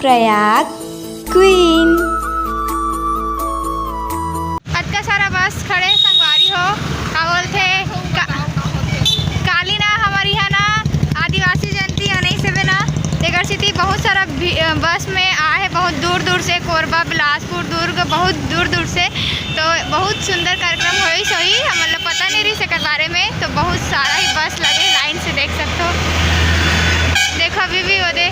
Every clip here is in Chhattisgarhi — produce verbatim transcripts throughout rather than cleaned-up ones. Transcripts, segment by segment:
प्रयाग क्वीन। अतका सारा बस खड़े संगवारी हो, का बोलथे, का, काली ना हमर इहाँ ना आदिवासी जयंती हे ना, इसे में ना, तेकर सेती बहुत सारा भी-, अ, बस में आए हे, बहुत दूर दूर से, कोरबा, बिलासपुर, दुर्ग, बहुत दूर दूर से। तो बहुत सुंदर कार्यक्रम होइस होही, हमन ला पता नहीं रहिस एकर बारे में। तो बहुत सारा ही बस लगे लाइन से, देख सकथो। देखो अभी भी ओदे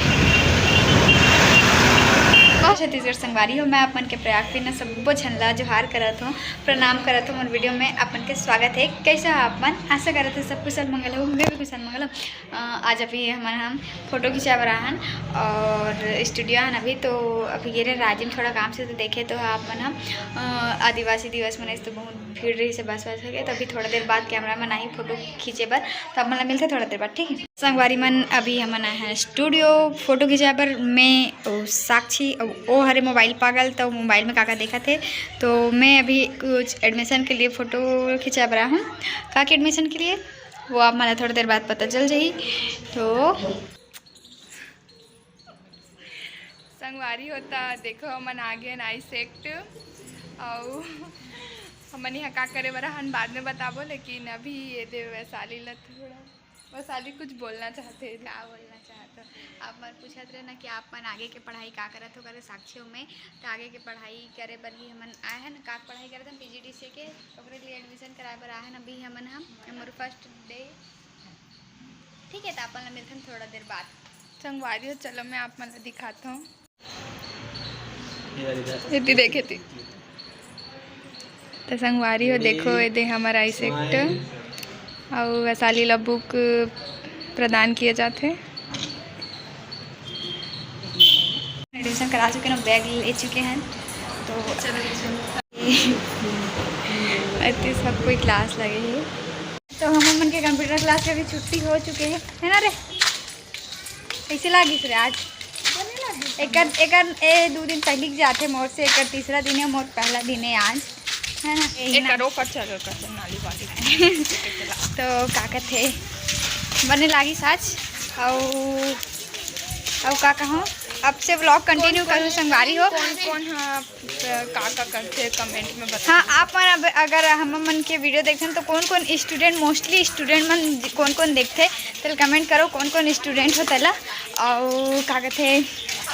बहुत छत्तीसगढ़ संगवारी हो, मैं अपन के प्रयाग क्वीन ना सब्बो झन ला जोहार करत हूँ, प्रणाम करत हूँ। मोर वीडियो में अपन के स्वागत है। कैसे हो आप मन? आशा करत है सब कुशल मंगल हो, मैं भी कुशल मंगल हूँ। अ, आज अभी हमन हम फोटो खिंचाए बर आहन और स्टूडियो आहन अभी, तो अभी गे रहे राजिम थोड़ा काम से, तो देखे तो आप मन हम, अ, आदिवासी दिवस मनाइस तो बहुत भीड़ रहिस हे बस वस होगे, तो अभी थोड़ा देर बाद कैमरा मन आही फोटो खींचे बर, तो आप मन ला मिलथे थोड़ा देर बाद, ठीक है संगवारी मन। अभी हमन आए हैं स्टूडियो फोटो खिंचाए बर, मैं अउ साक्षी अउ ओ हरे मोबाइल पागल, तो मोबाइल में का का देखत हे, तो मैं अभी कुछ एडमिशन के लिए फोटो खिंचाए बर आहूँ। का के एडमिशन के लिए वो आप मन ला थोड़ा देर बाद पता चल जाही। तो संगवारी हो, त देखो, हमन आगे नाई सेक्ट, अउ हमन यहाँ का करे बर हन, बाद में बताबो, लेकिन अभी ये दे वैशाली ला थोड़ा, वैशाली कुछ बोलना चाहते हैं। का बोलना चाहत हो? आप मन पूछत रहे ना कि आप मन आगे के पढ़ाई का करत हो, करे साक्षी हो में, त आगे के पढ़ाई करे बर ही हमन आए हन। का पढ़ाई करत हन? पीजीडीसी के, ओकरे लिए एडमिशन कराए बर आए हन अभी हमन ह, मोर फर्स्ट डे। ठीक है, त आप मन ला मिलथन थोड़ा देर बाद। संगवारी हो, चलो मैं आप मन ला दिखात हूँ। एती देखे ती। त संगवारी हो, देखो, एदे हमर आई सेक्ट अउ वैशाली ला बुक प्रदान किए जाथे। एडमिशन करा चुके हैं, बैग ले चुके हैं, तो अति सब कोई क्लास लगे हे। तो हम मन के कंप्यूटर क्लास के भी छुट्टी हो चुके हे, है ना रे? कैसे लागिस रे आज? एकर, एकर ए दू दिन पहली के जाथे मोर से, एकर तीसरा दिन है, मोर पहला दिन है आज, है ना? यही ना। एकर ओकर चल, ओकर चल, नाली बाटी। तो का कथे, बने लागिस आज। अउ, अउ का कहूँ, अब से vlog continue करूँ संगवारी हो। कौन कौन, हाँ, का का करथे, comment में बताओ। हाँ, आप मन अब अगर हम मन के वीडियो देखथन, तो कौन कौन स्टूडेंट, mostly स्टूडेंट मन कौन कौन देखथे, तेला comment करो, कौन कौन स्टूडेंट हो तेला। अउ का कथे,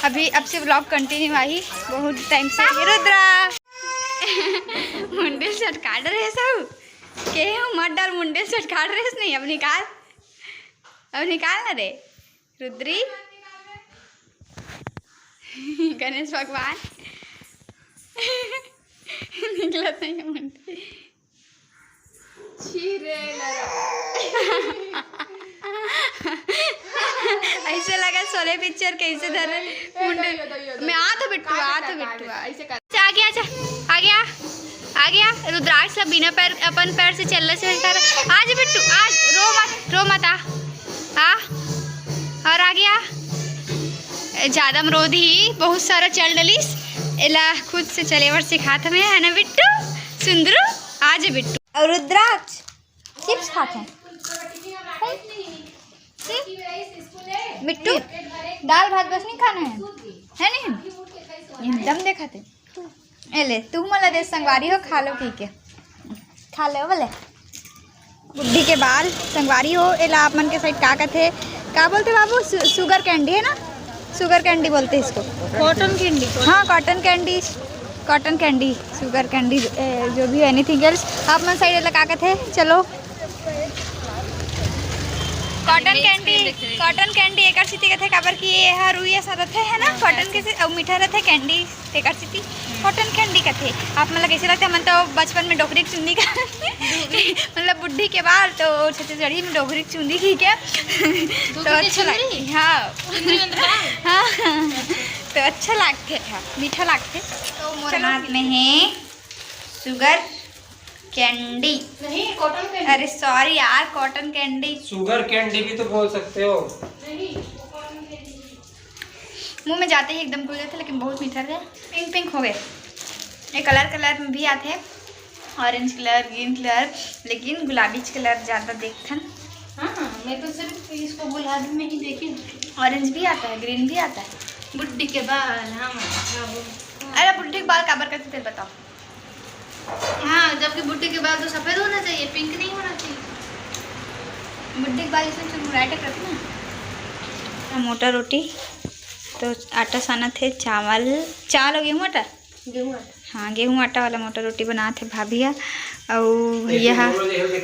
अभी अब से vlog continue आही बहुत टाइम से। रुद्रा, मुंडेल शर्ट काट रहे सब के हो, मत डाल, मुंडेल शर्ट काट रहे नहीं, अब निकाल, अब निकाल ना रे। रुद्री, गणेश भगवान निकलत नहीं है मुंडी। छी रे लरा। ऐसे लगा शोले पिक्चर कैसे धर रहे मुंडी। मैं आ तो बिट्टू, आ तो बिट्टू, आ। ऐसे कर। आ गया, आ गया। आ गया रुद्राक्ष ला बिना पैर, अपन पैर से चलना से कर। आज बिट्टू, आज रो मत, रो मत, आ, आ। और आ गया, ज्यादा मरोधी, बहुत सारा चल डलिस, एला खुद से चले बर सिखात हमें, है ना बिट्टू? सुंदरू, आज बिट्टू। और रुद्राक्ष चिप्स खात हैं। हैं? हम्म? बिट्टू, दाल भात बस नहीं खाना है, है नहीं? एकदम देखा थे। ए ले, तू मला दे संगवारी हो, खा लो, ठीक है, खा लो बोले। बुड्ढी के बाल संगवारी हो, एला आप मन के side का कथे, का बोलते बाबू? सु-, sugar candy है ना, sugar candy बोलते हैं इसको। Cotton candy। हाँ, cotton candy, cotton candy, sugar candy, ए, जो भी anything else, आप मन side एला का कथे? चलो। Cotton candy, cotton candy एकर सेती कथे, काबर कि ये ह रुई असन रथे, है ना, cotton के से, अउ मीठा रथे candy, तेकर सेती cotton candy कथे। आप मन ला कैसे लगथे? हमन तो बचपन में डोकरी के चुंदी का, मतलब बुड्ढी के बाल तो छत्तीसगढ़ी में डोकरी के चुंदी कहिके, तो अच्छा लगथे। हाँ, हाँ, तो अच्छा लगथे, हाँ, मीठा लगथे। तो मोर हाथ में है sugar candy। नहीं, cotton candy। अरे sorry यार, cotton candy। Sugar candy भी तो बोल सकते हो। नहीं, वो cotton candy। मुंह में जाते ही एकदम घुल जाथे, लेकिन बहुत मीठा रथे। Pink pink हो गए, ये colour colour में भी आथे, orange colour, green colour, लेकिन गुलाबी colour ज्यादा देखथन। हाँ, मैं तो सिर्फ इसको गुलाबी में ही देखी हूँ। Orange भी आता है, green भी आता है। बुड्ढी के बाल, हाँ, हाँ, वो। अरे, बुड्ढी के बाल काबर करथे, तेल बताओ। हाँ, जबकि बुड्ढी के बाल तो सफेद होना चाहिए, पिंक नहीं होना चाहिए। बुड्ढी के बाल इसमें चुरमुराए टाइप रहते ना। मोटा रोटी, तो आटा सानत हे, चावल, चावल और गेहूं आटा? गेहूं आटा। हाँ, गेहूं आटा वाला मोटा रोटी बनात हे भाभी ह। अउ भैया ह,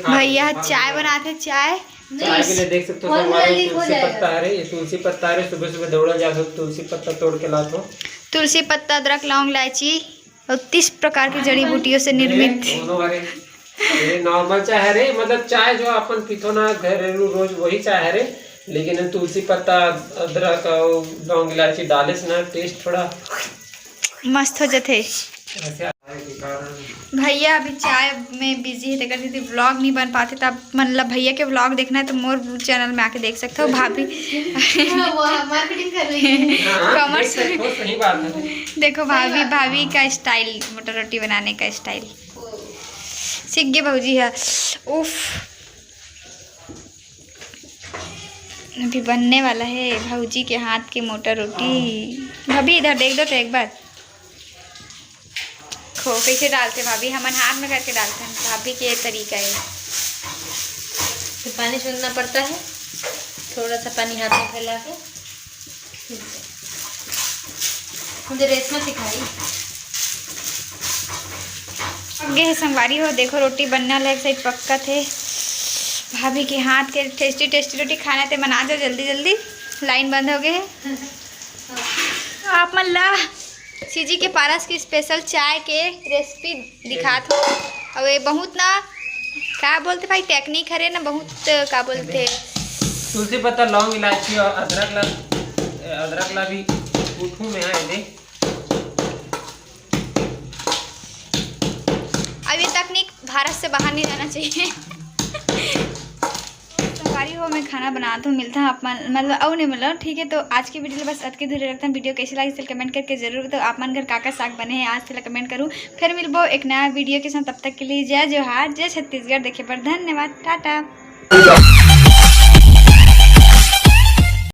भैया ह चाय बनात हे, चाय। चाय के लिए देख सकते हो, संगवारी, तुलसी पत्ता हरे, ये तुलसी पत्ता हरे, सुबह सुबह दौड़ल जा सकते, तुलसी पत्ता तोड़ के लात हो। तुलसी पत्ता, अदरक, लौंग, इलायची और तीस प्रकार की जड़ी बूटियों से निर्मित। दोनों हरे, ये नॉर्मल चाय हरे, मतलब चाय जो अपन पीथो ना घरेलू रोज, वही चाय हरे, लेकिन तुलसी पत्ता, अदरक और लौंग इलायची डाले से ना टेस्ट थोड़ा मस्त हो जाथे। ऐसे आए के कारण भैया अभी चाय में बिजी हे, तेकर सेती व्लॉग नहीं बन पाथे। तब मतलब भैया के व्लॉग देखना है तो मोर चैनल में आके देख सकते हो। भाभी वो मार्केटिंग कर रही है। हाँ, कॉमर्स देख सकते हो, सही बात है। देखो भाभी, भाभी का स्टाइल, मोटा रोटी बनाने का स्टाइल सीख गए भौजी है। उफ, अभी बनने वाला है भौजी के हाथ के मोटा रोटी। भाभी इधर देख दो तो एक बार। खो कैसे डालते भाभी, हमन हाथ में करके डालते हैं, भाभी के ये तरीका है। फिर पानी छूंदना पड़ता है, थोड़ा सा पानी हाथ में फैला के। मुझे रेशमा सिखाई। अब गे हे संगवारी हो, देखो रोटी बनने वाला, एक साइड पकत हे। भाभी के हाथ के टेस्टी टेस्टी रोटी खाना ते मना जाओ जल्दी जल्दी, लाइन बंद हो गए हे। आप मन ला सीजी के पारस की स्पेशल चाय के रेसिपी दिखात हो। अउ ये बहुत ना, का बोलते भाई, टेक्निक हरे ना, बहुत का बोलते। तुलसी पत्ता, लौंग, इलायची और अदरक ला, अदरक ला भी उठू में है दे। अब ये तकनीक भारत से बाहर नहीं जाना चाहिए। संगवारी हो, मैं खाना बनात हूँ, मिलता हूँ आप मन, मतलब, अउ नहीं मिलो, ठीक है। तो आज की वीडियो बस अतके दूर रखता हूँ। वीडियो कैसे लगी, कमेंट करके जरूर बताओ। आप मन घर का का साग बने हैं आज, तेला कमेंट करूँ। फिर मिलबो एक नया वीडियो के साथ, तब तक के लिए जय जोहार, जय छत्तीसगढ़। देखे पर धन्यवाद, टाटा।